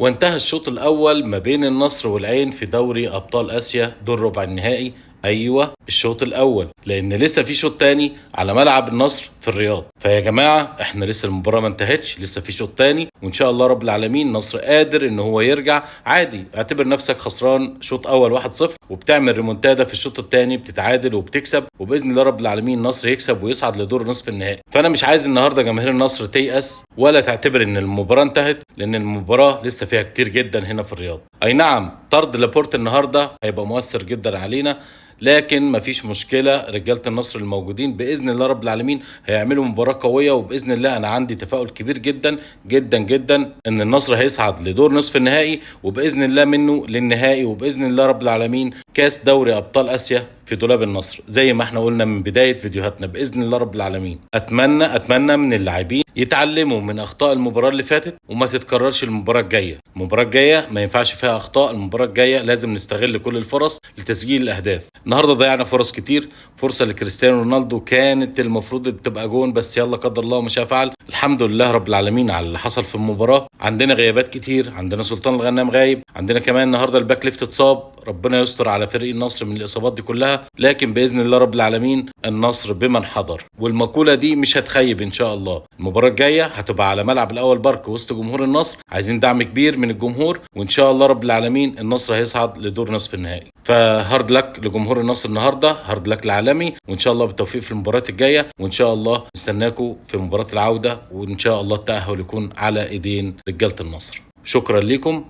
وانتهى الشوط الأول ما بين النصر والعين في دوري أبطال آسيا دور ربع النهائي. أيوة الشوط الأول، لأن لسه في شوط تاني على ملعب النصر في الرياض. فيا جماعة احنا لسه المباراة ما انتهتش، لسه في شوط تاني، وإن شاء الله رب العالمين النصر قادر إن هو يرجع. عادي، اعتبر نفسك خسران شوط أول 1-0 وبتعمل ريمونتادا في الشوط التاني، بتتعادل وبتكسب، وبإذن الله رب العالمين النصر يكسب ويصعد لدور نصف النهائي. فأنا مش عايز النهارده جماهير النصر تيأس ولا تعتبر إن المباراة انتهت، لأن المباراة لسه فيها كتير جدا هنا في الرياض. أي نعم طرد لابورت النهارده هيبقى مؤثر جدا علينا، لكن مفيش مشكلة، رجالة النصر الموجودين بإذن الله رب العالمين هيعملوا مباراة قوية، وبإذن الله أنا عندي تفاؤل كبير جدا جدا جدا إن النصر هيصعد لدور نصف النهائي، وبإذن الله منه للنهائي، وبإذن الله رب العالمين كاس دوري أبطال آسيا في دولاب النصر زي ما احنا قلنا من بداية فيديوهاتنا بإذن الله رب العالمين. أتمنى من اللاعبين يتعلموا من أخطاء المباراة اللي فاتت وما تتكررش المباراة الجاية. المباراة الجاية ما ينفعش فيها أخطاء، المباراة الجاية لازم نستغل كل الفرص لتسجيل الأهداف. النهاردة ضيعنا فرص كتير، فرصة لكريستيانو رونالدو كانت المفروض تبقى جون، بس يلا قدر الله ما شاء فعل. الحمد لله رب العالمين على اللي حصل في المباراة. عندنا غيابات كتير، عندنا سلطان الغنام غايب، عندنا كمان النهارده ال back left اتصاب، ربنا يستر على فريق النصر من الإصابات دي كلها، لكن بإذن الله رب العالمين النصر بمن حضر، والمقولة دي مش هتخيب إن شاء الله. المباراة الجاية هتبقى على ملعب الأول بارك وسط جمهور النصر، عايزين دعم كبير من الجمهور، وإن شاء الله رب العالمين النصر هيصعد لدور نصف النهائي. ف hard luck لجمهور النصر النهارده، hard luck العالمي، وإن شاء الله بالتوفيق في المباريات الجاية، وإن شاء الله نستناكم في مباراة العودة، وإن شاء الله التأهل يكون على إيدين رجالة النصر. شكرا لكم،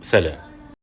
سلام.